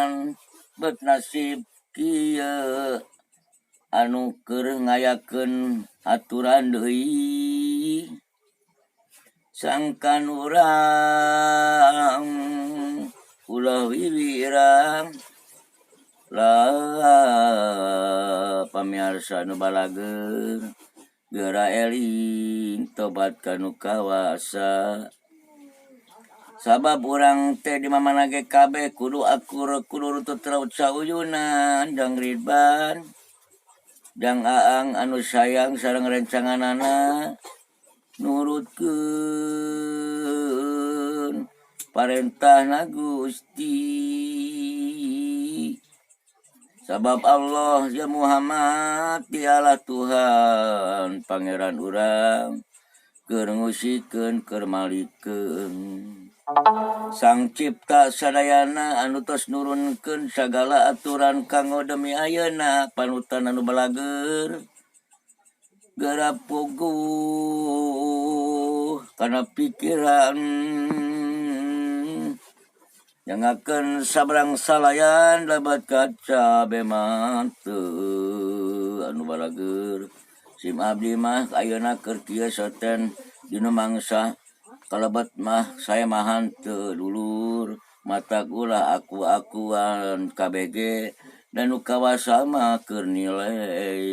Sorangan bet nasib kieu anu keur ngayakeun aturan deui sangkan urang ulah wiwirang lah pamiarsa nu balageur geura eling tobat ka nu kawasa sabab urang teh di mamana ge kabeh kudu akur kudu rutut raut sauyunan jang Ridwan jang Aang anu sayang sareng rencanganana nurutkeun parentahna Gusti sabab Allah ya Muhammad dialah Tuhan Pangeran urang keur ngusikeun keur malikeun Sang Cipta sadayana anu tos nurunkeun sagala aturan kanggo demi ayeuna panutan anu balageur geura puguh kana pikiran nyangakeun sabrang salayan lebat kaca bemante anu balageur sim abdi mah ayeuna keur kieu soten dina mangsa kalebet mah saya mahan teu dulur mata ulah aku-akuan KBG dan nu kawasa mah keur nilai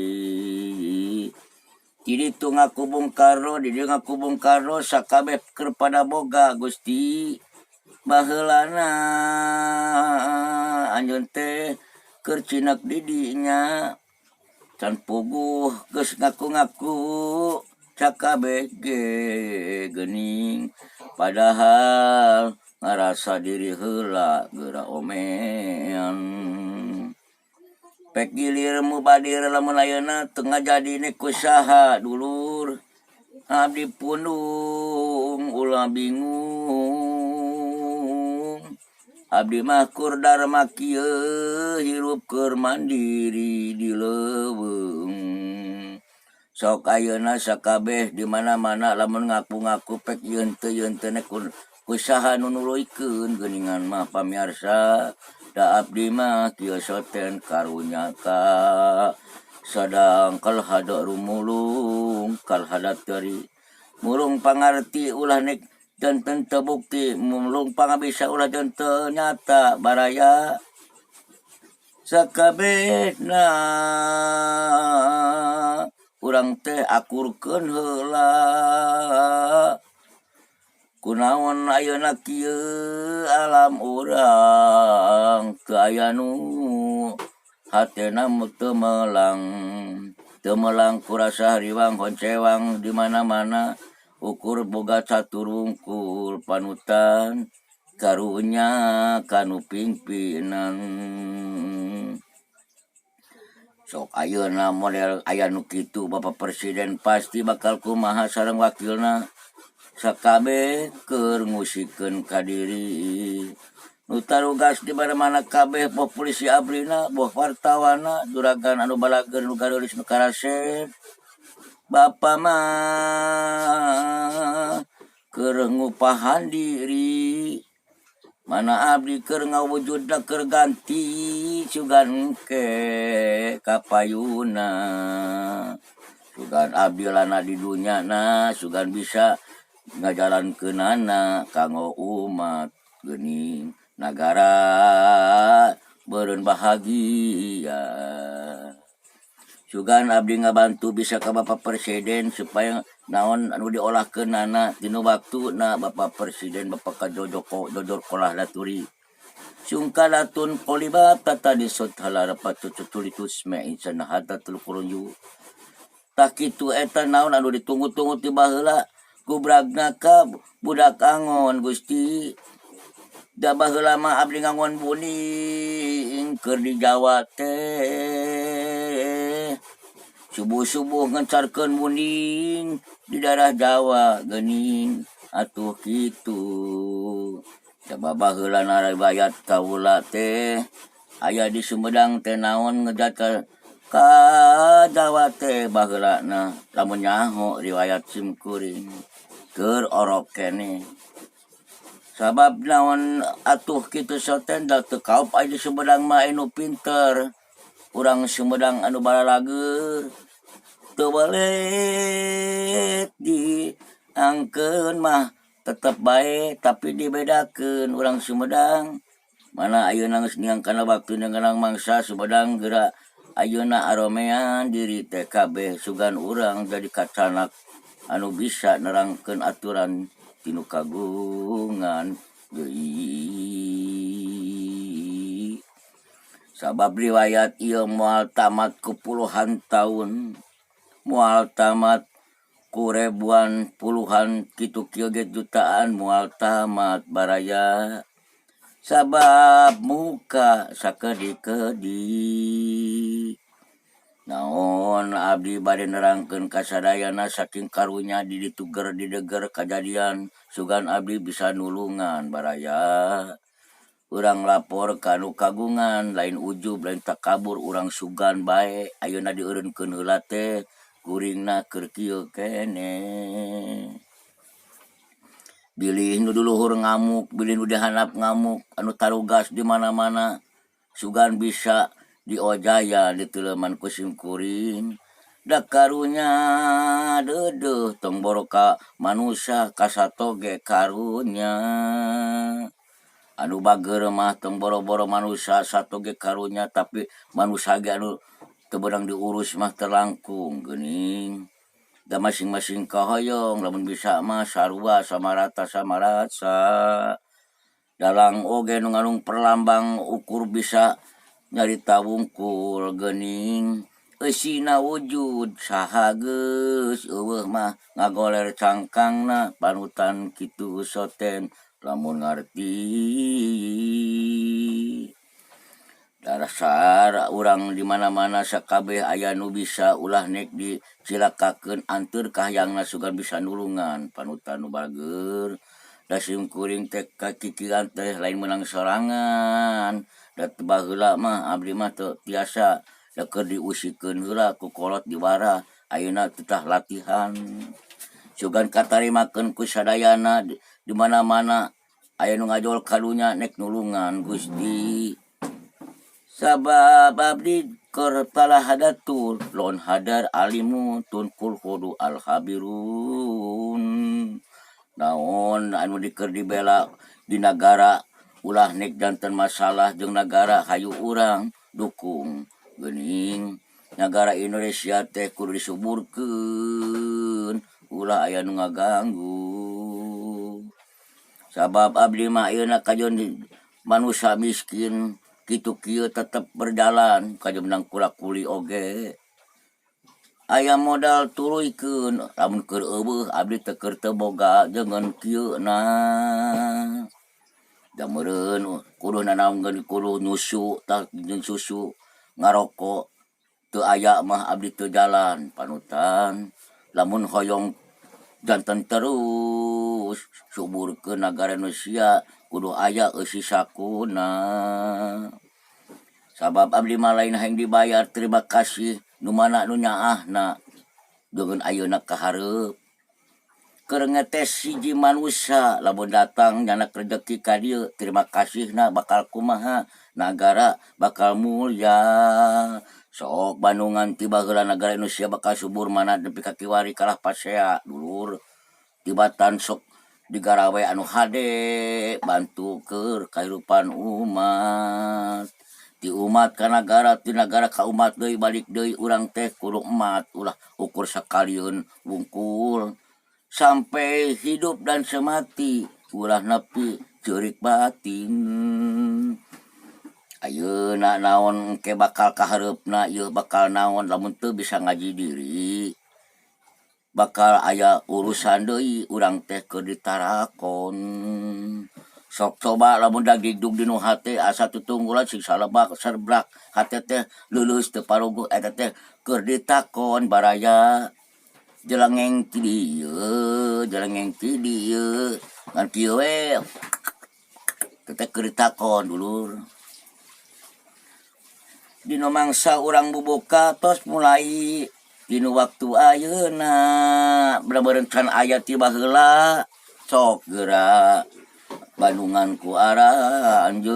di ditu ngaku Bung Karno di dieu ngaku Bung Karno sakabeh keur pada boga Gusti baheulana anjeun teh keur cinak di dinya can puguh geus ngaku-ngaku cakabeh ge geuning padahal ngarasa diri heula geura omean pek gilir mubadir lamun ayeuna teu ngajadine ku saha dulur abdi pundung ulah bingung abdi mah kur dharma kieu hirup keur mandiri di leuweung sok ayeuna sakabeh di mana-mana lamun ngaku-ngaku pek yeun teu ku saha nu nuluykeun geuningan mah pamiarsa da abdi mah kieu soten karunya ka sadang kalhada rumulung kalhada teri murung pangarti ulah nek janten teu bukti murung pangabisa ulah janten nyata baraya sakabehna urang teh akurkeun heula kunaon ayeuna kieu alam urang teu aya nu hatena teu melang kurasa hariwang honcewang di mana-mana ukur boga catur wungkul panutan karunya kanu pimpinan sok ayeuna model aya nu kitu Bapak Presiden pasti bakal kumaha sareng wakilna sakabeh keur ngusikeun ka diri nu tarugas di mana-mana kabeh boh polisi abrina boh wartawana juragan anu balageur nu gareulis nu karasep Bapa mah keur ngupahan diri mana abdi keur ngawujudna keur ganti sugan ke kapayuna sugan abdi lana di dunya na sugan bisa ngajalankeunana kanggo umat geuning nagara beureun bahagia sugan abdi ngabantu bisa ka Bapak Presiden supaya naon anu diolahkeunana dina waktuna Bapak Presiden Bapak Kajojoko jojor kolah laturi sungkalatun qolibat tata disot halarapat cucutulitus me insan hadatul qurunju tah kitu eta naon anu ditunggu-tunggu ti baheula gubragna ka budak angon Gusti da baheula mah abdi ngangon buning keur di Jawa teh subuh-subuh ngencarkeun buning di daerah Jawa geuning atuh kitu da baheula riwayat kaula teh aya di Sumedang teh naon ngejat ka Jawa teh baheulana lamun nyaho riwayat sim kuring keur orok keneh. Sabab naon atuh kitu soten da teu kaop aya di Sumedang mah anu pinter. Urang Sumedang anu balalager teu belet diangkeun mah tetep bae tapi dibedakeun urang Sumedang. Mana ayeuna geus niang kana waktu ngeunang mangsa Sumedang geura ayeuna aromean diri teh kabeh sugan urang jadi kacanak anu bisa nerangkeun aturan tinu kagungan deui. Sabab riwayat ieu moal tamat ku puluhan taun, moal tamat ku ribuan puluhan kitu kieu ge jutaan moal tamat baraya. Sabab muka sakedik-kedik. Naon abdi bade nerangkeun ka sadayana saking karunya di ditu ger dideger kajadian sugan abdi bisa nulungan baraya. Urang lapor ka nu kagungan lain ujub lain takabur urang sugan bae ayeuna dieureunkeun heula teh kuringna keur kieu keneh. Bilih nu di luhur ngamuk, bilih nu di handap ngamuk, anu tarugas di mana-mana sugan bisa diojaya diteuleman ku simkuring. Da karunya deudeuh tong boro ka manusa ka sato ge karunya. Anu bageur mah tong boro-boro manusa sato ge karunya tapi manusa ge anu teu beunang diurus mah teu langkung geuning. Da masing-masing kahoyong lamun bisa mah sarua samarata samarasa. Dalang oge nu ngalung perlambang ukur bisa nyarita wungkul geuning. Eusina wujud saha geus eueuh mah ngagoler cangkangna panutan kitu soten lamun ngarti. Dasar urang di mana-mana sakabeh aya nu bisa ulah nek dicilakakeun anteur ka hayangna sugan bisa nulungan panutan nu bageur. Da simkuring teh kakikiran teh lain meunang sorangan. Da baheula mah abdi mah teu tiasa da keur diusikeun heula ku kolot diwarah ayeuna titah latihan. Sugan katarimakeun ku sadayana di mana-mana aya nu ngajol kadunya nek nulungan Gusti. Sabab abdi keur palahadatul lon hadar alimu tunkul hudu al habirun. Naon anu diker dibela di nagara ulah nek janten masalah jeung nagara hayu urang dukung geuning. Nagara Indonesia teh kudu disuburkeun ulah aya nu ngaganggu. Sabab abdi mah ayeuna kajon manusa miskin kitu kieu tetep berjalan kajon menang kula-kuli oge. Aya modal tuluykeun lamun keur eueuh abdi teh keur teu boga jeung kieu na. Da meureun kudu nanaonkeun kudu nyusu tah jeung susu ngaroko teu aya mah abdi teu jalan panutan. Lamun hoyong janten terus suburkeun nagara Indonesia kudu aya eusi sakuna. Sabab abdi mah lain hayang dibayar terima kasih nu mana nu nyaahna jeung ayeuna ka hareup. Keur ngetes hiji manusa lamun datang nyanak rejeki ka dieu terima kasihna bakal kumaha nagara bakal mulya. Sok Bandungan ti baheula nagara Indonesia bakal subur mana nepi ka kiwari kalah pasea dulur. Tibatan sok digarawe anu hade bantu keur kahirupan umat. Ti umat ka nagara, ti nagara ka umat deui balik deui urang teh kudu emat ulah ukur sakalieun wungkul. Sampai hidup dan semati ulah nepi ceurik batin. Ayeuna naon engke bakal kahareupna ieu bakal naon lamun teu bisa ngaji diri. Bakal aya urusan deui urang teh keur ditarakon. Sok coba lamun dagdugdug dinu hate asa tutunggulan sing salebak serbrak hate teh leuleus teu paruguh eta teh keur ditakon baraya. Jelengeng ti dieu, jelengeng ti dieu, ngan kieu we. Teh keur ditakon dulur. Dina mangsa urang bubuka tos mulai dinu waktu ayeuna bener-bener can aya ti baheula sok geura. Bandungan ku aranjeun.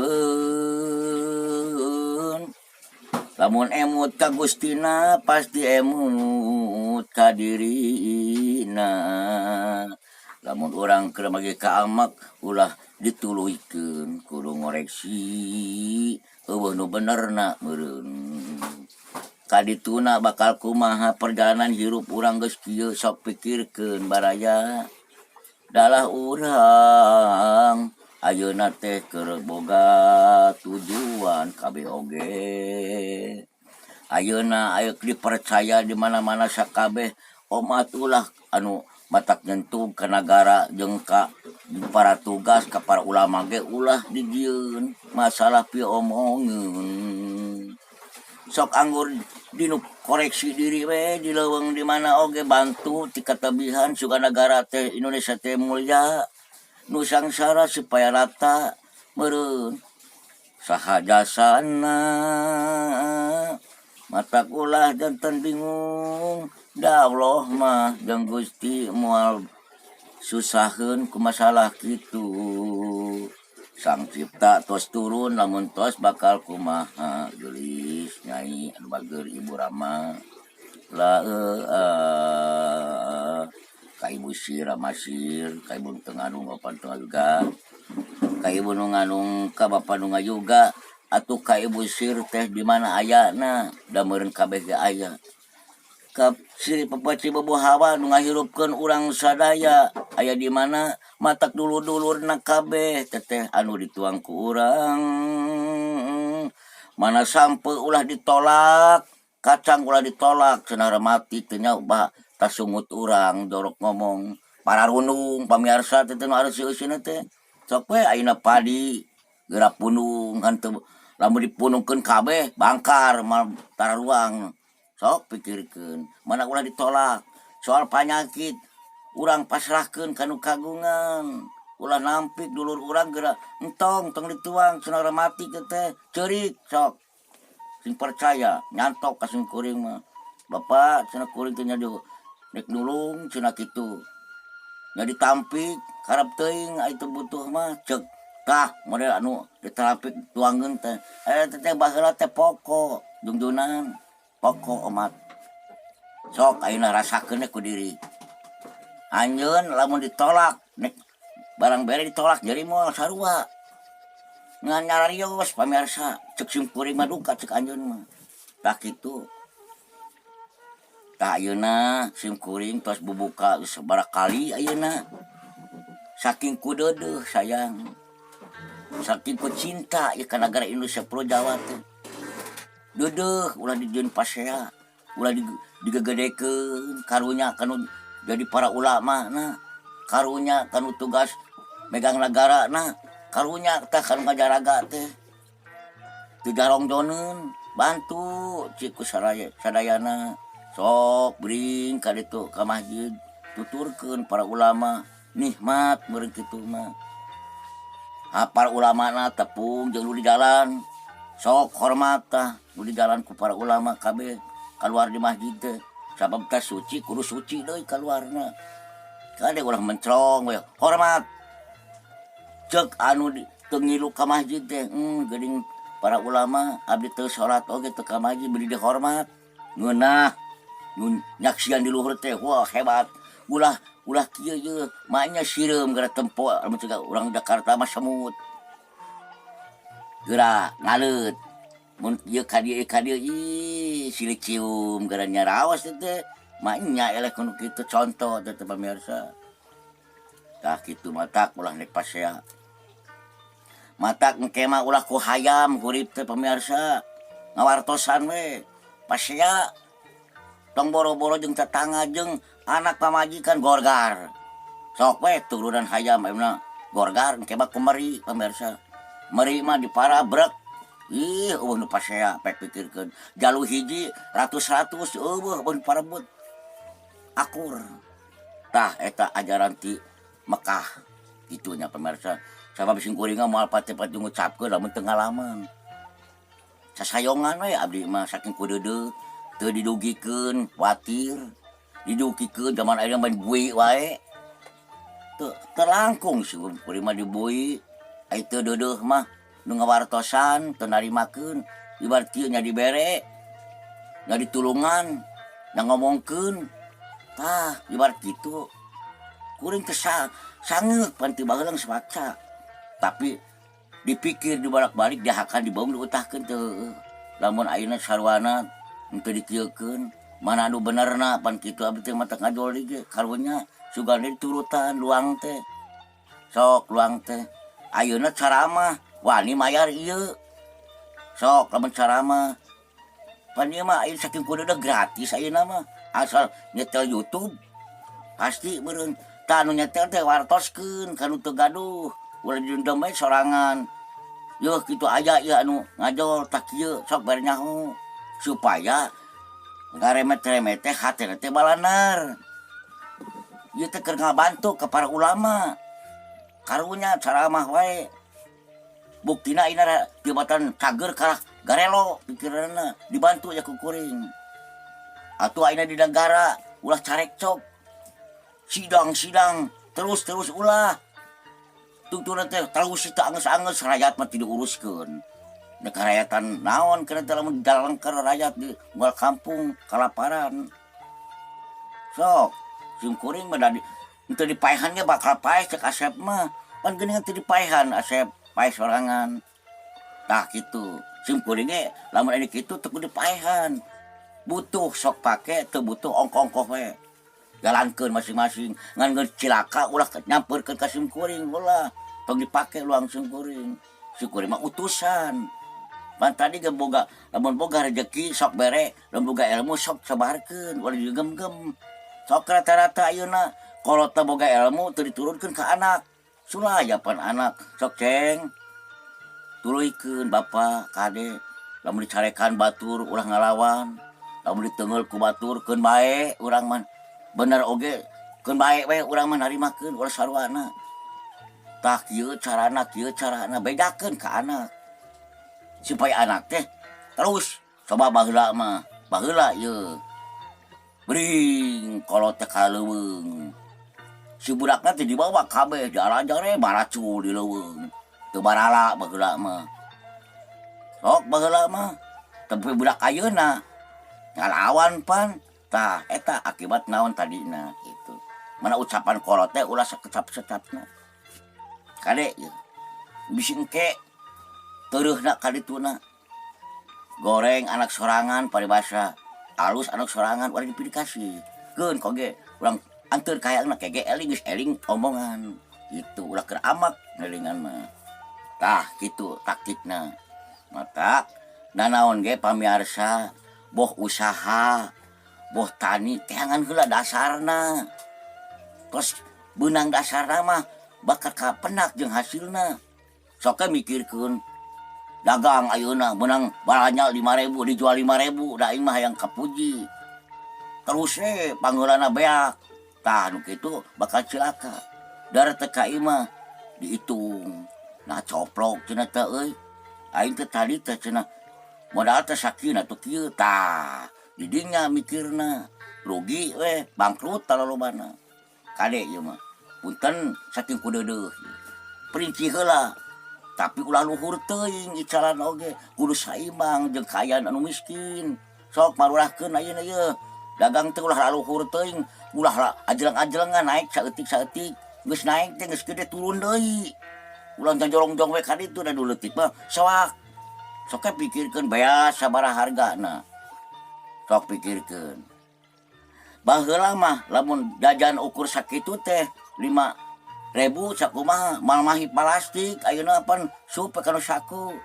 Lamun emut ka Gustina pasti emut ka dirina. Lamun urang keur magi ka amak ulah dituluykeun kudu ngoreksi eueuh nu benerna meureun. Kadituna bakal kumaha perjalanan hirup urang geus kieu sok pikirkeun baraya. Dalah urang ayeuna teh keur boga tujuan kabeh oge. Ayeuna aya dipercaya di mana-mana sakabeh omat ulah anu matak nyentuh ka nagara jeung ka para tugas ka para ulama ge ulah dijieun masalah piomongeun. Sok anggur dinu koreksi diri we di leuweung di mana oge bantu ti katebihan sugan nagara teh Indonesia teh mulya nu sangsara supaya rata meureun saha jasana matak ulah janten bingung da Allah mah jeung Gusti moal susaheun ku masalah kitu. Sang Cipta tos turun lamun tos bakal kumaha geulis nyai anu bageur Ibu Rama la ka Ibu Sir Masir ka Ibu teu ngandung opan teu juga ka Ibu nu ngandung ka bapa nu ngayoga atuh ka Ibu Sir teh di mana ayana da meureun kabeh ge aya. Ka Sri Papaci Bobo Hawa nu ngahirupkeun urang sadaya aya di mana matak dulur-dulurna kabeh teteh anu dituang ku urang mana sampe ulah ditolak kacang ulah ditolak cenah mati teu nya bah tasungut urang jorok ngomong pararundung pamiarsa teh nu areusi-eusina teh sok we ayeuna padi geura pundung kan teu lamun dipunungkeun kabeh bangkar mal tararuang. Sok pikirkeun mana ulah ditolak soal panyakit urang pasrahkeun ka nu kagungan ulah nampik dulur urang geura entong tong dituang cenah mati teh ceurik sok sing percaya nyantok ka sim kuring mah bapak cenah kuring teh nya rek nulung cenah kitu nya ditampik karep teuing ai teu butuh mah ceuk tah model anu ditampik tuangeun teh eta teh baheula teh pokok jungjunan pokok omat sok ayeuna rasakeun ku diri anjeun lamun ditolak nek barang bere ditolak jadi moal sarua ngan nyararios pamirsa cek sim kuring mah duka cek anjeun mah tah kitu. Tah ayeuna sim kuring tos bubuka geus sabaraha kali ayeuna saking ku deudeuh sayang saking ku cinta ieu ka nagara Indonesia Pulau Jawa teh. Deudeuh ulah dijieun pasea ulah digegedekeun karunya kanu jadi para ulama na karunya kanu tugas megang nagara na karunya tah kanu ngajaraga teh teu jarongjoneun bantu cik ku sadayana sok bring ka ditu ka masjid tuturkeun para ulama nikmat meureun kitu mah. Ha para ulamana tepung jeung nu di jalan sok hormat tah nu di jalan ku para ulama kabeh kaluar di masjid teh sabab teh suci kudu suci deui kaluarna kade ulah mencrong we hormat ceuk anu teu ngilu ka masjid teh geuning para ulama abdi teu salat oge teu ka masjid bari dihormat ngeunah nu nyaksian di luhur teh wah hebat ulah ulah kieu ye maknya sireum gara tempo lamun cek urang Jakarta mah semut geura ngaleut mun ieu ka dieu ih silih cium gara nyaraos teh maknya eleh kudu kitu contoh teh pamirsa tah kitu matak ulah nek pasea matak engke mah ulah ku hayam hurip teh pamirsa ngawartosan we pasea tong boro-boro jeung tetangga jeung anak pamajikan gorgar sok we turunan hayam ayeuna gorgar engke mah ku meri pamirsa meri mah diparabrek ih eueuh nu pasea pek pikirkeun jalu hiji ratus-ratus eueuh eueuh nu parebut akur tah eta ajaran ti Mekah kitu nya pamirsa sabab sim kuring mah moal pati-pati ngucapkeun lamun teu ngalaman sasayongan we abdi mah saking ku deudeuh teu didugikeun kuatir didugikeun zaman ayeuna mah dibui wae teu terlangkung sim kuring mah dibui. Ai teu deudeuh mah nu ngawartosan teu narimakeun ibarat kieu nya dibere nya ditulungan nya ngomongkeun tah ibarat kitu. Kuring teh sangeuk pan ti baheula geus maca tapi dipikir dibolak-balik dihakan dibaung diutahkeun teu heueuh. Lamun ayeuna sarwana henteu dikieukeun mana anu benerna pan kitu abdi teh matak ngajol deui ge karunya sugan deui diturutan luang teh. Sok luang teh ayeuna caramah wani mayar ieu sok lamun caramah pan ieu mah ayeuna saking kuduna gratis ayeuna mah asal nyetel YouTube pasti meureun tah anu nyetel teh wartoskeun ka nu teu gaduh ulah didendem we sorangan yeuh kitu aya ieu anu ngajol tah kieu sok bari nyaho supaya ngaremet-remet teh hatena teh balanar. Ieu teh keur ngabantu ka para ulama. Karunya caramah wae. Buktina ayeuna tibatan cager kalah garelo pikiranna dibantu ya ku kuring. Atuh ayeuna di nagara ulah carekcok. Sidang-sidang terus-terus ulah. Tungtungna teh terus teu angeus-angeus rakyat mah teu diuruskeun. Da karayatan naon kana teh lamun dalengker rakyat di unggal kampung kalaparan. Sok sim kuring mah da henteu dipaehan ge bakal paeh cek Asep mah. Pan geuningan teu dipaehan Asep paeh sorangan. Tah kitu. Sim kuring ge lamun aya kitu teu kudu dipaehan. Butuh sok pake teu butuh ongkoh-ongkoh we. Jalankeun masing-masing ngan geus cilaka ulah nyampeurkeun ka sim kuring ulah. Tong dipake luang sim kuring. Sim kuring mah utusan. Pan tadi ge boga lamun boga rejeki sok bere, lamun boga ilmu sok sebarkeun ulah digemgem. Sok rata-rata ayeuna kolot teh boga ilmu teu diturunkeun ka anak. Sulaya pan anak sok ceng tuluykeun bapa kade lamun dicarekan batur ulah ngalawan lamun diteunggeul ku batur keun bae urang mah bener oge keun bae we urang mah narimakeun ulah sarwana. Tah kieu carana bejakeun ka anak supaya anak teh terus coba baheula mah baheula ieu bring kolot teh ka leuweung si budakna teh dibawa kabeh diarajar maracul di leuweung teu barala baheula mah. Sok baheula mah tapi budak ayeuna ngalawan pan tah eta akibat naon tadina kitu. Mana ucapan kolot teh ulah sakecap-secapna. Kade ieu bisi engke tereuhna ka dituna. Goreng anak sorangan paribasa alus anak sorangan urang dipilih kasih. Keun koge urang anteur kahayangna kege eling geus eling omongan kitu ulah keur amak ngelingan mah. Tah kitu taktikna. Matak nanaon ge pamiarsa boh usaha boh tani teangan heula dasarna. Tos beunang dasarna mah bakal kapenak jeung hasilna. Sok we mikirkeun dagang ayeuna meunang balanja 5.000 dijual 5.000 da aing mah hayang kapuji. Terus we pangheulana beak. Tah nu kitu bakal cilaka. Dar teh ka ieu mah diitung. Nah coplok cenah teh euy. Aing teh tadi teh cenah modal teh sakieu atuh kieu tah di dinya mikirna rugi we bangkrut talolobana. Kade ieu mah. Punten saking kudeudeuh. Perinci heula tapi ulah luhur teuing icalan oge kudu saimbang jeung kaayaan anu miskin. Sok marurahkeun ayeuna ieu. Dagang teh ulah laluhur teuing, ulah ajleng-ajlengan naik saeutik-saeutik, geus naik teh geus gede turun deui. Ulah jajolongjong we ka ditu da nu leutik mah soak. Sok we pikirkeun beas sabaraha hargana. Sok pikirkeun. Baheula mah lamun jajan ukur sakitu teh 5.000 sakumaha moal mahi plastik ayeuna pan sup kana saku.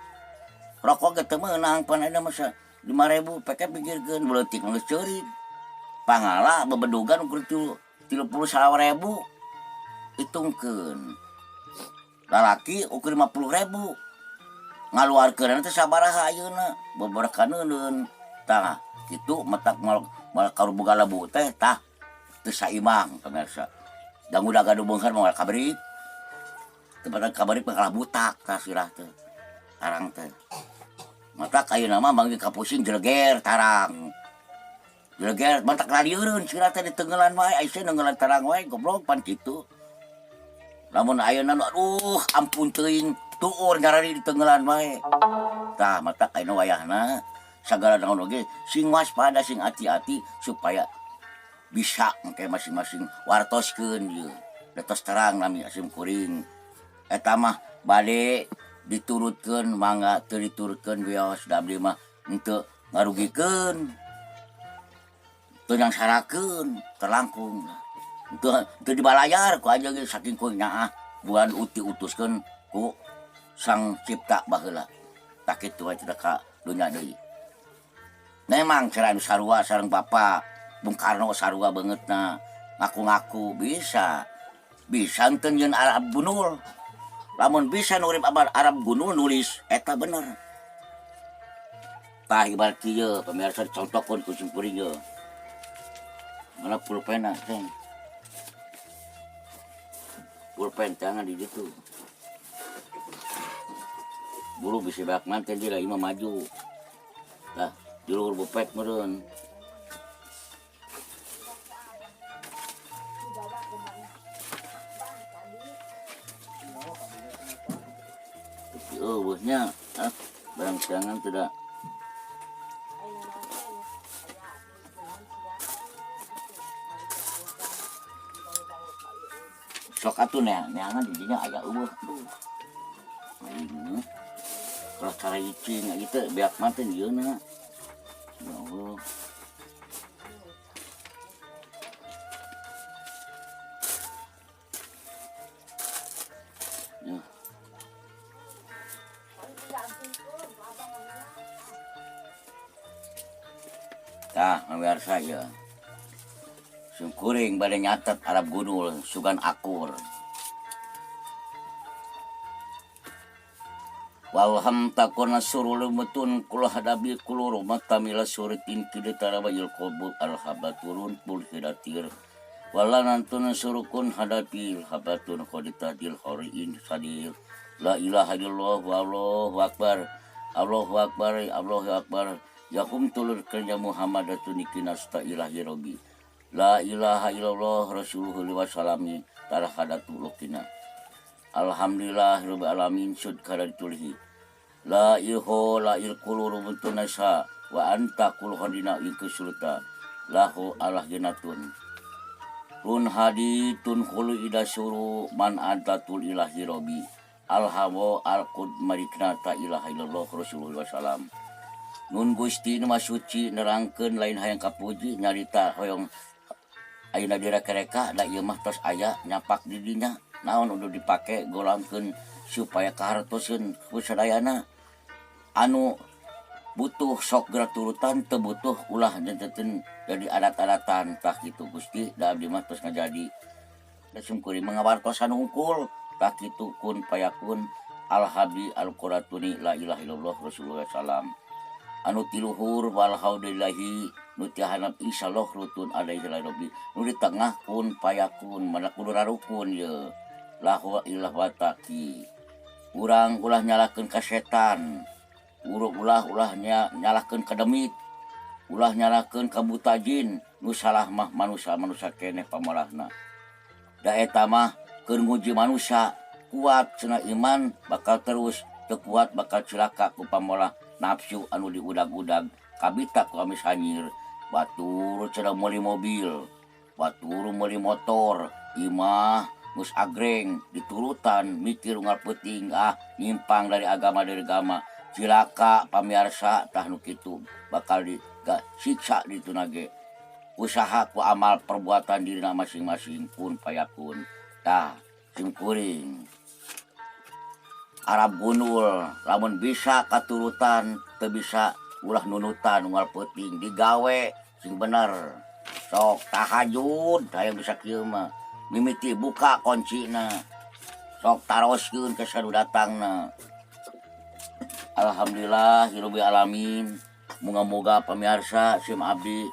Rokok ge teu meunang pan ayeuna mah 5.000 peke pikirkeun leutik mah geus ceurik. Pangala bebedugan ukur 39.000 hitungkeun. Lalaki ukur 50.000 ngaluarkeun teh sabaraha ayeuna beberapa kaneun. Tah kitu matak moal karuboga lebu teh tah teu saimbang pemirsa. Da udah gaduh beunghar moal kaberik. Tempatan kaberik mah kalah butak tah sirah teh. Tarang teh. Matak ayeuna mah manggih kapusing jeleger tarang. Jeleger matak lalieureun sirah teh diteunggelan wae ai neunggelan tarang wae goblok pan kitu. Lamun ayeuna aduh ampun teuing Tuur ngarari di tenggelan bae. Tah mata ayeuna wayahna sagala naon oge sing waspada sing hati-hati supaya bisa engke masing-masing wartoskeun ieu. Da tos terang nami asim kuring. Eta mah bade diturutkeun mangga teu diturutkeun wios da abdi mah henteu ngarugikeun. Teu nyangsarakeun terlangkung. Teu teu dibalayar ku aja ge saking kuring nyaah buan uti utuskeun ku Sang Cipta baheula. Tah kitu we ka dunya deui. Memang cara anu sarua sareng Bapa Bung Karno sarua beungeutna ngaku-ngaku bisa. Bisa henteu nyieun Arab Gundul. Lamun bisa nu urip Arab Gundul nulis eta bener. Tah ibarat kieu pamirsa dicontohkeun ku sim kuring ieu. Mana pulpenna teh? Pulpen jangan di ditu. Buru bisa bak manten dia lagi mah maju. Tah di luhur bupet meureun. Eueuh nya, ah, barang siangan tidak. Sok atuh neangan di dinya aya eueuh tuh. Aing kalau cara icing ieu beak mah teh ieu na. Ya Allah. Ya. Tah, pamirsa ya. Sungkuring bade nyatet Arab Gundul sugan akur. Walham takona surul mutun kula hadabi kuluru matamila suritin kidetara bayil qobul alhabaturun pul hidatir. Walanantun surukun hadapi habatun qaditadil horiin sadir. La ilaha illallah wallahu akbar. Allahu akbar, Allahu akbar. Yakum tulur kerja Muhammadatun ikinasta ilahi robi. La ilaha illallah rasuluhu wa salami tarahadatu lokina. Alhamdulillah rabbil alamin sud kada ditulihi. La iho la ilkulu rubutun nasa wa anta kul hadina ikusulta lahu alah genatun. Run haditun khulu ida suru man antatul ilahi robi. Alhawo alqud marikna ta ilaha illallah rasulullah salam. Nun Gusti nu mah suci nerangkeun lain hayang kapuji nyarita hoyong ayeuna direka-reka da ieu mah tos aya nyapak di dinya. Naon udah dipake golangkeun supaya kahartoseun ku sadayana. Anu butuh sok gerak turutan teu butuh ulah janten jadi adat-adatan tah kitu Gusti da abdi mah tos ngajadi. Da sungkuring mah ngawartosan hungkul tah kitu kun payakun alhabi alquratuni la ilaha illallah rasulullah salam. Anu tiluhur walhamdulillahi nu ti hanap insyaallah rutun alaihi rabbi nu di tengah kun payakun mana kudu rarukun ye lahu ilah wataki urang ulah nyalakeun ka setan ulah ulah nyalakeun ka demit ulah nyalakeun ka buta jin nu salah mah manusia-manusia keneh pamolahna da eta mah keur nguji manusia kuat cenah iman bakal terus teu kuat bakal cilaka ku pamolah nafsu anu diudag-udag kabita ku amis hanyir batur cenah meuli mobil batur meuli motor imah geus agreng diturutan mikir unggal peuting ah nyimpang dari agama cilaka pamiarsa tah nu kitu bakal disiksa dituna ge usaha ku amal perbuatan dirina masing-masing kun payakun tah simkuring Arab Gundul lamun bisa katurutan teu bisa ulah nunutan unggal peuting digawe sing bener sok tahajud hayang bisa kieu mah mimiti buka kuncina sok taroskeun ka sanu datangna. Alhamdulillah rabbil alamin moga-moga pamirsa sim abdi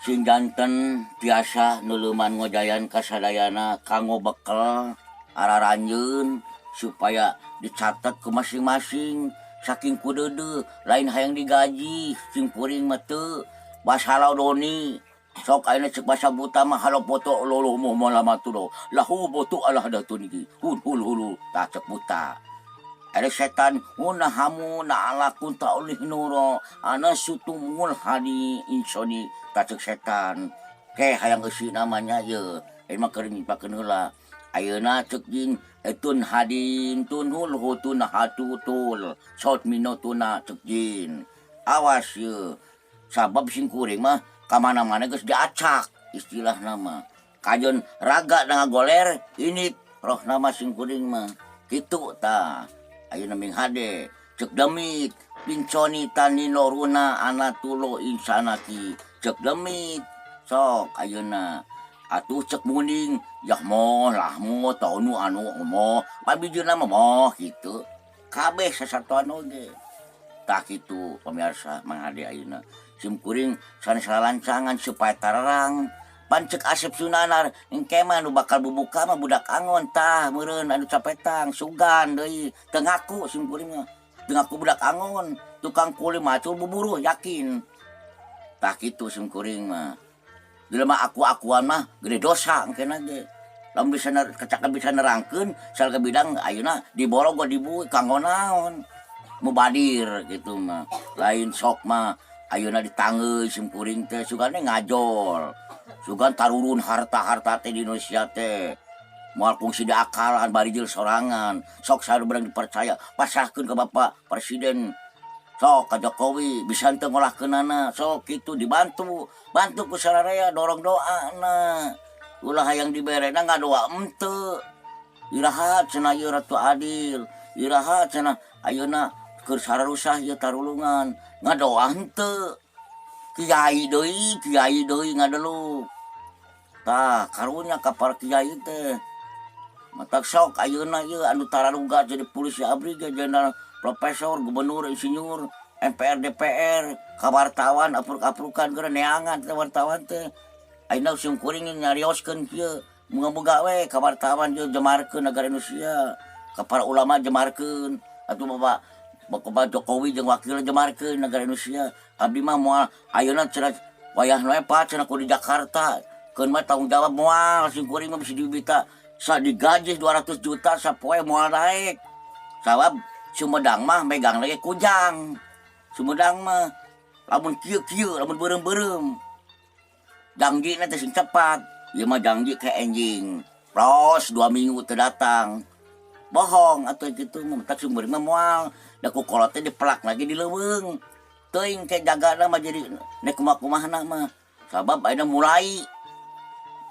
sing janten tiasa neuleuman ngojayan kasadayana kanggo bekel araranjeun supaya dicatat ke masing-masing saking kudeudeuh lain hayang digaji sing kuring mah teu basalau doni. Sok ayeuna cek basa buta mah halopoto lolo mo malamatulo. Lahu botu alah datun iki. Hul hul hulu tah cek buta. Ada setan una hamu na ala kunta oleh nuro ana sutumul hadi insoni tah cek setan. Ke hayang eusi namanya ye. Mah keur nyiptakeun heula. Ayeuna cek jin etun hadin tunhul hutun hatutul sot minotuna cek jin. Awas ye. Sabab sing kuring mah kamana-mana geus diacak istilah nama. Kajon raga na goler ini roh nama sing kuring mah. Kitu tah. Ayeuna ming hade cek demit pinconi tani noruna anatulo insanaki cek demit sok ayeuna atuh cek muning yah moh lah mo tonu anu mo pabijuna mah moh kitu kabeh sasatuan oge tah kitu pemirsa manghade ayeuna sim kuring sanes lancangan supaya tarerang pan cek Asep Sunanar engke mah nu bakal bubuka mah budak angon tah meureun anu capetang sugan deui teu ngaku sim kuring mah teu ngaku budak angon tukang kuli macul buburuh yakin tah kitu sim kuring mah jelema aku-akuan mah gede dosa engkena ge lamun bisa kecakap bisa nerangkeun salah bidang ayeuna diborong dibuui kanggo naon mubadir gitu mah lain sok mah ayeuna ditanggeuy sim kuring teh sugane ngajol sugan tarurun harta-harta teh di Indonesia teh moal kungsi diakalan barijil sorangan sok selalu berang dipercaya pasrahkeun ke Bapak Presiden sok ka Jokowi bisa henteu ngolahkeunana sok kitu dibantu bantu ku sararea dorong doa na ulah hayang diberena ngadoa henteu iraha cenah ieu Ratu Adil iraha cenah ayeuna keur sararusah ieu tarulungan ngadoa henteu kiai deui ngadeluk tah karunya ka para kiai teh matak sok ayeuna ieu anu tararuga jadi polisi abri ge jenderal profesor gubernur insinyur MPR DPR ka wartawan apruk-aprukan geura neangan teh wartawan teh ayeuna sim kuring nyarioskeun kieu muga-muga we ka wartawan ieu jemarkeun negara Indonesia ka para ulama jemarkeun atuh Bapak Bapak Jokowi jeung wakil jemarkeun negara Indonesia abdi mah moal ayeuna cenah wayahna we Pak cenah ku di Jakarta keun mah tanggung jawab moal sim kuring mah bisa dibita sa digaji 200 juta sapoe moal naik sabab Sumedang mah megang lagi kujang Sumedang mah lamun kieu-kieu lamun beureum-beureum janji teh sing cepat ieu mah janji ke enjing pros 2 minggu teu datang bohong atuh kitu mah tak sumber mah moal da ku kolot teh dipelak lagi di leuweung teuing ke jagana mah jadi nek kumaha-kumahana mah sabab ayeuna mulai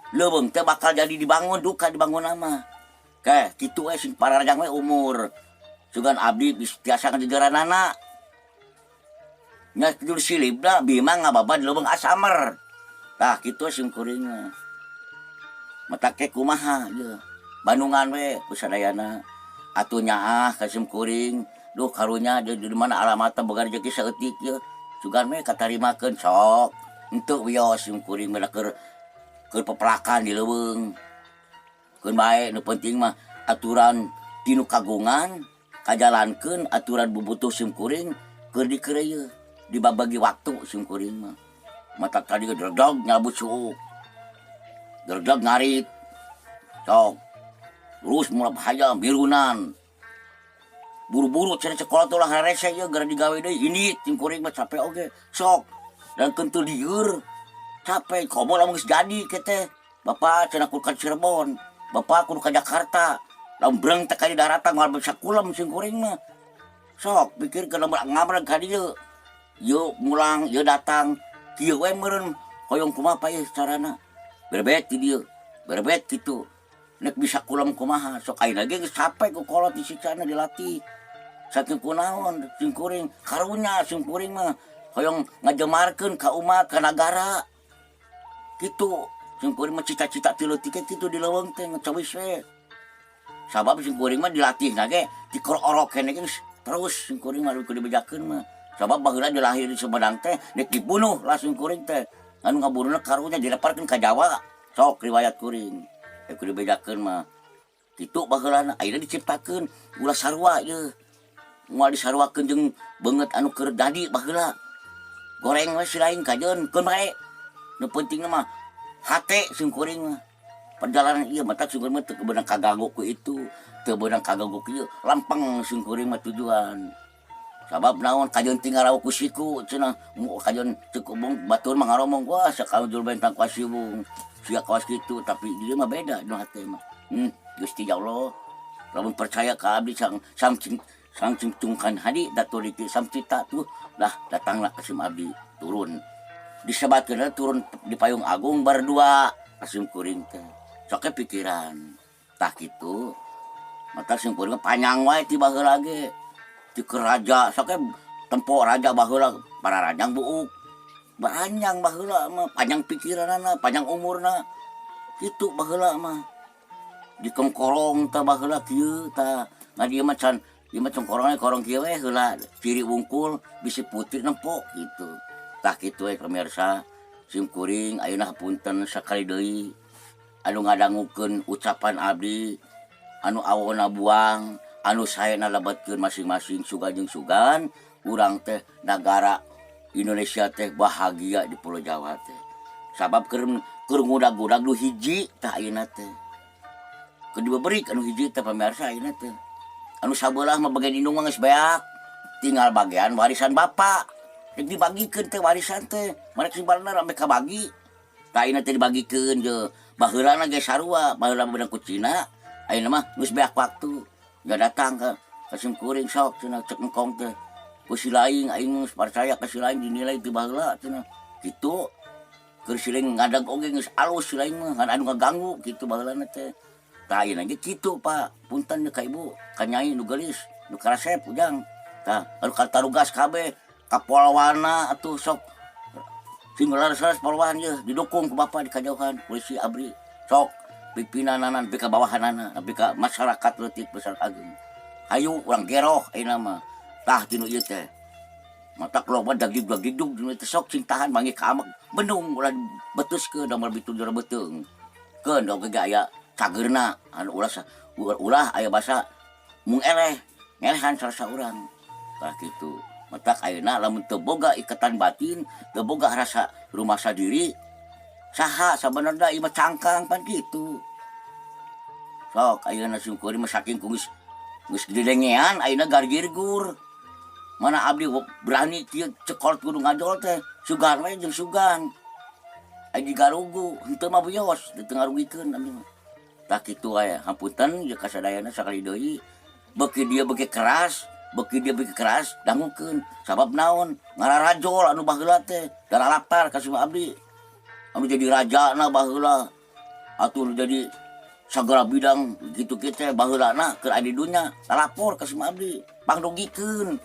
leuweung teh bakal jadi dibangun duka dibangun mah ke kitu we sing pararajang we umur sugan abdi tiasa ngajegeranana nya jul silibna bima ngababa di leuweung asamer tah kitu sim kuring mah matak ke kumaha ieu Bandungan we ku sadayana atuh nyaah ka sim kuring duh karunya di mana alamatna boga rezeki saeutik ieu sugan we katarimakeun sok henteu wios sim kuring mah keur keur pepelakan di leuweung keun bae nu penting mah aturan tinu kagungan kajalankeun aturan bubutuh sim kuring keur dikereuyeun dibabagi waktu sim kuring mah matak tadi ge dredeg nyabut suuk dredeg ngarit sok terus mulai hayam birunan buru-buru cenah sekolah tuh lah rese ieu gara digawe deui ini sim kuring mah capek oge sok dan kentu lieur capek komo lamun geus jadi ke teh bapak cenah kudu ka Cirebon bapak kudu ka Jakarta lamun breng teh ka di daratan moal bisa kulem sim kuring mah sok pikirkeun lamun ngamreg ka dieu ieu mulang ieu datang kieu we meureun hoyong kumaha ieu carana berebet di dieu berebet kitu nek bisa kulem kumaha sok ayeuna ge geus capek ku kolot disiksana dilatih saking kunaon sim kuring karunya sim kuring mah hoyong ngajemarkeun ka umat ka nagara kitu sim kuring mah cita-cita ti leutik ge kitu di leuweung teh ngecawis we sabab sim kuring mah dilatih ge ti orok keneh geus terus sim kuring mah kudu dibejakeun mah sabab baheula dilahir di Sumedang teh nek dibunuh lah sim kuring teh anu ngabunuhna karunya dileparkeun ka Jawa sok riwayat kuring eh kudu dibejakeun mah kitu baheulana ayeuna diciptakeun ulah sarua ieu moal disaruakeun jeung beungeut anu keur jadi baheula goreng we si lain kajeun keun bae Nu penting mah hate sim kuring mah. Perjalanan ieu matak sim kuring mah teu beunang kaganggu ku itu, teu beunang kaganggu ku ieu, lempeng sim kuring mah tujuan. Sabab naon, kajeun tinggal ku siku cenah, kajeun cek batur mah ngaromong, wah, sakajul bentang kasiwung sia kawas kitu, tapi dia mah beda nu hate mah. Gusti ya Allah, lamun percaya ka abdi sang sang sang cungkan hadi daturiki sam cita tuh lah, datanglah ke sim abdi turun disebatkeun turun di Payung Agung berdua ka sim kuring teh sok pikiran. Tah kitu, mata sim kuring panjang wae ti baheula ge ti raja, sok tempo raja baheula para ranjang buuk baranjang baheula mah, panjang pikiranana, panjang umurna kitu. Baheula mah di kengkorong tah baheula kieu tah, ngan ieu mah can, ieu mah cengkorongna korong kieu we heula, ciri wungkul bisi putih nempo gitu. Tah kitu we, pemirsa. Sim kuring ayeuna hapunten sakali deui anu ngadangukeun ucapan abdi, anu awona buang, anu saena lebetkeun masing-masing. Sugan jeung sugan urang teh nagara Indonesia teh bahagia di Pulau Jawa teh, sabab keur keur ngudag-gudag nu hiji. Tah, ayeuna teh keur diberi anu hiji teh, pemirsa. Ayeuna teh anu sabelah mah bagian indung mah geus beak, tinggal bagian warisan bapak. Rek dibagikeun teh warisan teh mereka sing bener sampai kabagi. Tah, ayeuna teh dibagikeun je, baheulana ge sarua, baheula beunang ku Cina, ayeuna mah geus beak waktu. Nggak datang ke sim kuring, sok cenah cek engkong teh ku si laing, aing geus percaya ka si laing, dinilai ti baheula cenah kitu. Keur si laing ngadag oge geus alus si laing mah, ngan anu ngaganggu kitu baheulana teh. Tah, ayeuna ge kitu, Pak. Punten ka ibu, ka nyai nu geulis, nu karasep ujang. Tah, anu katarugas kabeh ka polwana atuh, sok sing leres-leres polwan ye didukung ku bapak di kajauhan, polisi ABRI, sok pimpinanana nepi ka bawahanana, nepi ka masyarakat leutik besar agung. Hayu urang geroh ayeuna mah. Tah, tinu ieu teh matak loba dagdig-dagdigdug dinu teh. Sok sing tahan, manggih ka amek bendung ulah betuskeun, damel bitu jero beuteung keun oge ge aya cageurna anu ulah ulah aya basa mung eleh ngelehan salah saurang. Tah, kitu. Matak ayeuna lamun teu boga ikatan batin, teu boga rasa rumasa diri, saha sabenerna ieu mah cangkang pan kitu. Sok ayeuna sim kuring mah saking ku geus geus didengean, ayeuna gargirgur. Mana abdi berani kieu cekol kudu ngajol teh, sugan we jeung sugan. Aya digarugu, henteu mah bios teu ngarugikeun abdi mah. Tah, kitu wae, hapunten jeung kasadayana sakali deui. Beuki dia beuki keras, beuki dia beuki keras dangukeun. Sabab naon, ngararajol anu baheula teh daralapar ka si abdi. Anu jadi rajana baheula atuh jadi sagala bidang gitu kita baheulana keur aya di dunya lapor ka si abdi, pangrugikeun.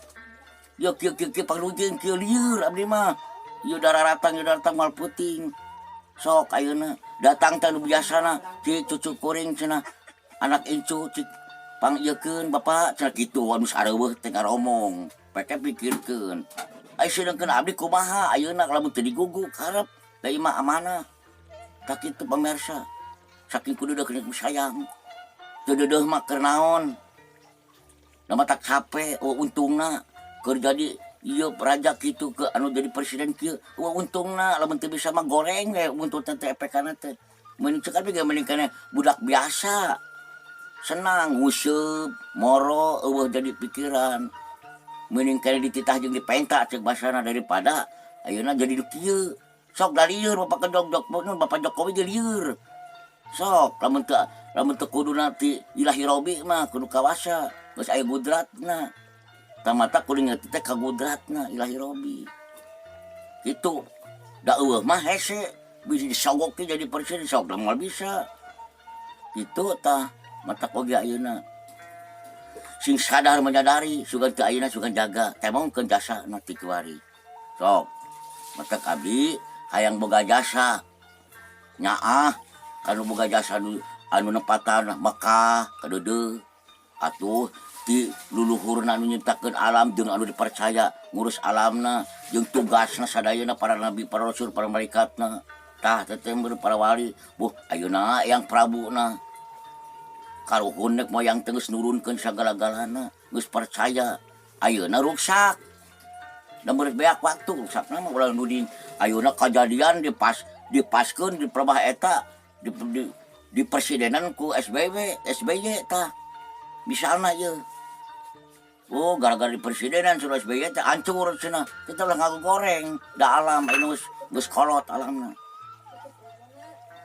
Ieu kieu kieu kieu, pangrugikeun kieu, lieur abdi mah. Ieu dararatang, ieu daratang moal peuting. Sok ayeuna datang teh nu biasana, cik cucu kuring cenah, anak incu cik pangieukeun bapak cenah kitu, anu sareuweuh teh ngaromong peke pikirkeun. Ai sedengkeun abdi kumaha ayeuna lamun teu digugu karep da ieu mah amanah. Tah kitu, pamirsa. Saking kudu deuk sayang teu deudeuh mah keur naon da matak capek, eueuh untungna keur jadi ieu raja kitu ke anu jadi presiden kieu, eueuh untungna. Lamun teu bisa mah goreng we buntutna teh, epekana teh. Mending cek abdi ge mending keneh budak biasa, senang nguseup moro, eueuh jadi pikiran, mending keneh dititah jeung dipenta cek basana daripada ayeuna jadi nu kieu. Sok da lieur Bapak Kedok, Bapak Jokowi ge lieur. Sok lamun teu kuduna ti Ilahi Robi mah kudu kawasa geus aya gudratna. Tamata kudu ngerti teh ka gudratna Ilahi Robi kitu. Da eueuh mah hese bisa disogok ge jadi presiden, sok da moal bisa kitu. Tah, matak oge ayeuna sing sadar menyadari, sugan teu ayeuna sugan jaga temongkeun jasa na ti kiwari. Sok matak abdi hayang boga jasa nyaah kanu boga jasa anu, anu nempatan Mekah kadeudeuh atuh ti luluhurna anu nyiptakeun alam jeung anu dipercaya ngurus alamna jeung tugasna sadayana, para nabi, para rasul, para malaikatna. Tah, teh para wali. Buh, ayeuna yang Prabuna karuhun nek moyang teh geus nurunkeun sagala-galana, geus percaya, ayeuna ruksak. Da beres beak waktu rusakna mah ulah nuding ayeuna kajadian di pas. Dipaskeun di pelebah eta di presidenan ku SBY, SBY tah. Misalna ieu. Oh, gara-gara di presidenan sudah SBY teh hancur cenah. Kita ulah ngagoreng da alam anu geus geus kolot alamna.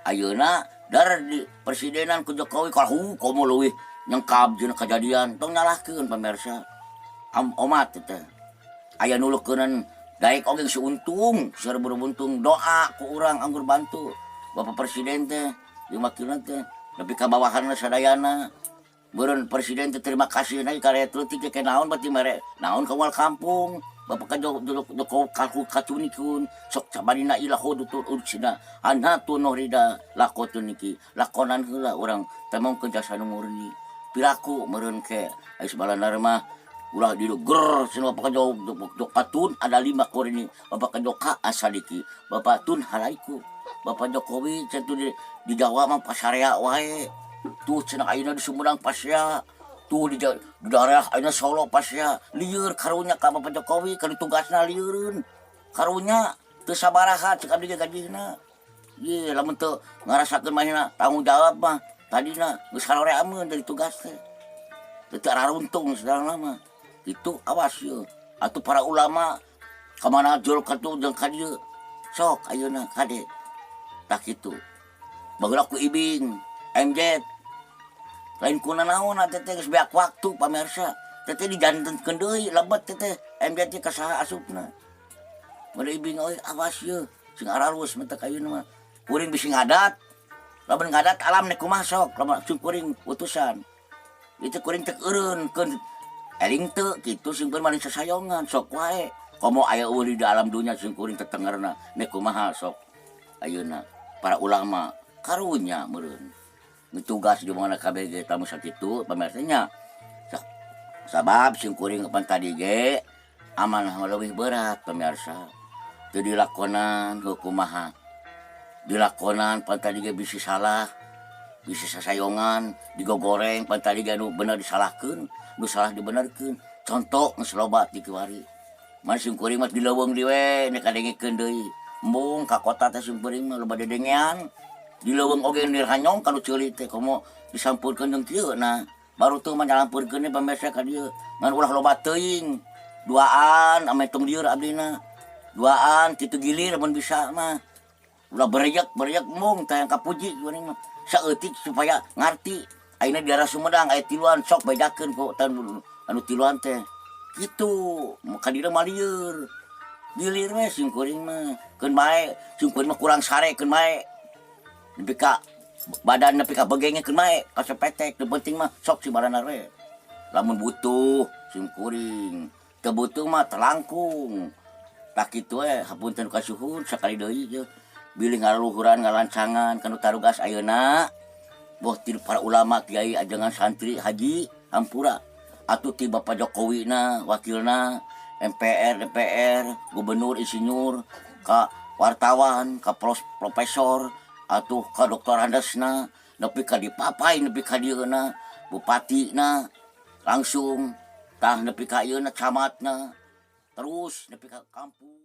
Ayeuna dar di presidenan ku Jokowi kalau komo leuwih nyengkab jeung kejadian, tong nyalahkeun, pemirsa. Am omat teh. Aya nu leukeunnan daek oge geus untung, untung doa ku urang anggur bantu Bapak Presiden teh, di wakilna teh nepi ka bawahanna sadayana. Meureun presiden teh terima kasih na ka rakyat leutik ke naon berarti mere naon ka moal kampung. Bapak ka Joko kaku katunikun sok sabarina ilah hudutul ursina anatu norida lakotun niki lakonan heula urang temongkeun jasa nu murni piraku meureun ke ai sabalanarna mah ulah di ger cenah. Bapak Joko katun ada lima korini Bapak Joka asadiki Bapak tun halaiku Bapak Jokowi cenah di Jawa mah pasarea wae tuh cenah. Ayeuna di Sumedang pasea tuh, di daerah ayeuna Solo pasea. Lieur karunya ka Bapak Jokowi kali tugasna, lieureun karunya teu sabaraha cek abdi ge gajihna. Ye, lamun teu ngarasakeun manehna tanggung jawab mah tadina geus haroreameun dari tugas teh teu araruntung sedang lama itu. Awas ye atuh para ulama kamana jol katu jeung ka dieu. Sok ayeuna kade tah kitu. Baheula ku Ibing MZ lain kuna naon teh teh geus beak waktu, pamirsa. Teh teh dijantenkeun deui lebet teh teh MZ teh ka saha asupna. Mun Ibing euy, awas ye sing aralus mah teh. Ayeuna mah kuring bisi ngadat, lamun ngadat alam nek kumaha sok. Lamun sing kuring utusan itu kuring teh eureun keun eling teu kitu sing kuring mah sasayongan sok wae komo aya eueuh di alam dunya sing kuring tetengerna nek kumaha. Sok ayeuna para ulama karunya meureun tugas di mana KBG tamu sakitu, pamirsa nya. Sabab sing kuring pan tadi ge amanah leuwih berat, pemirsa. Teu dilakonan hukumaha dilakonan pan tadi ge bisi salah, bisi sasayongan digogoreng. Pan tadi ge anu bener disalahkeun, nu salah dibenerkeun. Contoh geus loba di kiwari mah sing kuring mah di leuweung di we nek kadengekeun deui embung ka kota teh. Sing kuring mah loba dedengean di leuweung oge nirhanyong kanu ceuli teh komo disampurkeun jeung kieu. Nah, baru tuh mah nyalampurkeun pemirsa ka dieu ngan ulah loba teuing duaan ame tong lieur abdina duaan kitu gilir mun bisa mah ulah berejek berejek mung teh yang kapuji kuring mah saeutik supaya ngarti. Ayeuna di daerah Sumedang aya tiluan, sok bejakeun ku anu tiluan teh kitu ka dieu mah lieur gilir we sing kuring mah keun bae. Sing kuring mah kurang sare keun bae nepi ka badan nepi ka begenge keun bae kasepetek. Nu penting mah sok si baranar we lamun butuh sing kuring, teu butuh mah telangkung. Tak kitu we, hapunten kasuhun sakali deui ye bilih ngaluhuran ngalancangan kanu tarugas ayeuna boh ti para ulama, kiai, ajengan, santri, haji, hampura atuh ti Bapak Jokowi na, wakilna, MPR, DPR, gubernur, insinyur, ka wartawan, ka profesor atuh ka doktor handasna nepi ka dipapai nepi ka dieuna bupati na langsung tah nepi ka ieuna camatna terus nepi ka kampung.